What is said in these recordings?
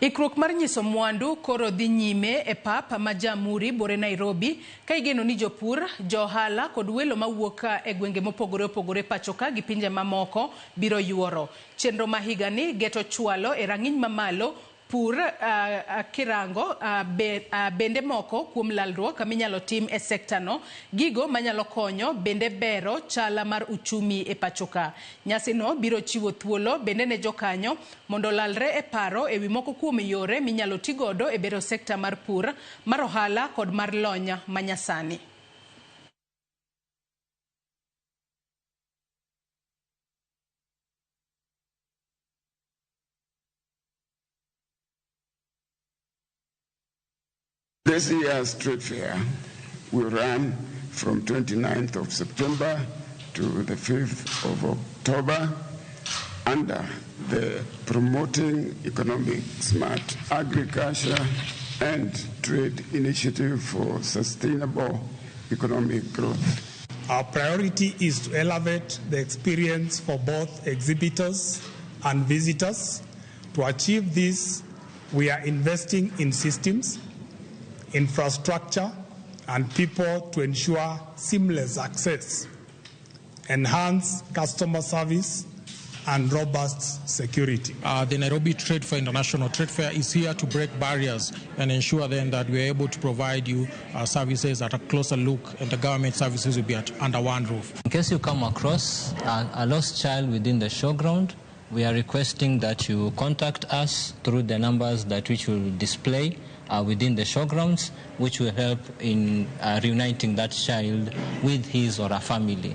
Ikruok mar nyiso mwandu koro dhi nyime e pap ma Jamhuri bore Nairobi ka igeno ni jopur, johala kod welo mawuok e gwenge mopogore opogore pachoka gi pinje mamoko biro yuoro. Chenro ma higani geto chwalo e rang'iny mamalo pur kirango bende moko kuom lalruok minyalo tim e sekta no, gigo manyalo konyo bende bero chala mar uchumi e pachoka. Nyasino biro chiwo thuolo bende ne jokanyo mondo olalre e paro ewi moko kuom yore minyalo tigodo e bero sekta mar pur, mar ohala kod mar lony manyasani. This year's trade fair will run from 29th of September to the 5th of October under the Promoting Economic Smart Agriculture and Trade Initiative for Sustainable Economic Growth. Our priority is to elevate the experience for both exhibitors and visitors. To achieve this, we are investing in systems, infrastructure, and people to ensure seamless access, enhance customer service, and robust security. The Nairobi Trade Fair, International Trade Fair, is here to break barriers and ensure then that we are able to provide you services at a closer look, and the government services will be under one roof. In case you come across a lost child within the showground, we are requesting that you contact us through the numbers that which will display within the showgrounds, which will help in reuniting that child with his or her family.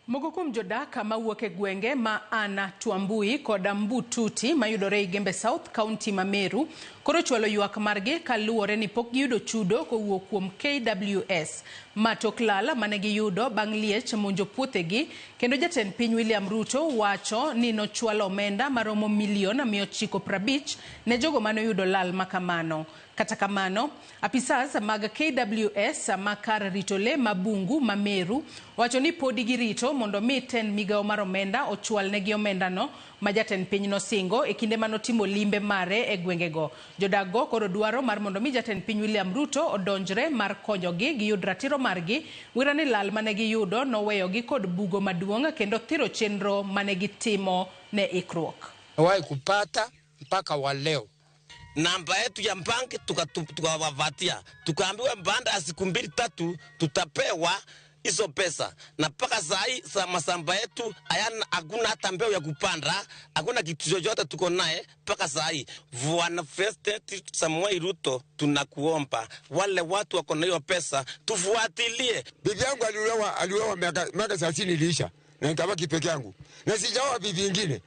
Moko kuom jodak mawuok e gwenge ma Ana Tuambui kod Mbututi mayudore Igembe South, County ma Meru, koro chwalo ywak margi kaluwore ni pok giyudo chudo kowuok kuom KWS ma tok lal mane giyudo bang' liech monjo puothegi, kendo jatend piny William Ruto wacho ni nochwalo omenda maromo milion 950 ne jogo mane oyudo lal makamano. Kata kamano, apisas mag KWS ma kar rito le ma Bungu ma Meru wacho ni podi girito mondo mi tend migawo mar omenda ochwal negi omendano ma jatend piny nosingo e kinde manotimo limbe mare e gwengego. Jodak go koro dwaro mar mondo mi jatend piny William Ruto odonjre mar konyogi giyud ratiro margi, wira ni lal mane giyudo noweyogi kod bugo maduong' kendo thiro chenro mane gitimo ne ikruok. Wahi kupata mpaka wa leo namba yetu ya banki tukawapatia, tukaambiwa baada ya siku 2-3 tutapewa hizo pesa, na mpaka saa hii masamba yetu hayana, hakuna hata mbeu ya kupanda, hakuna kitu chochote tuko naye mpaka saa hii. Bwana President Samoei Ruto, tunakuomba wale watu wako na hiyo pesa tufuatilie. Bibi yangu aliuawa miaka 30 iliisha, na nikabaki peke yangu na sijaoa bibi nyingine.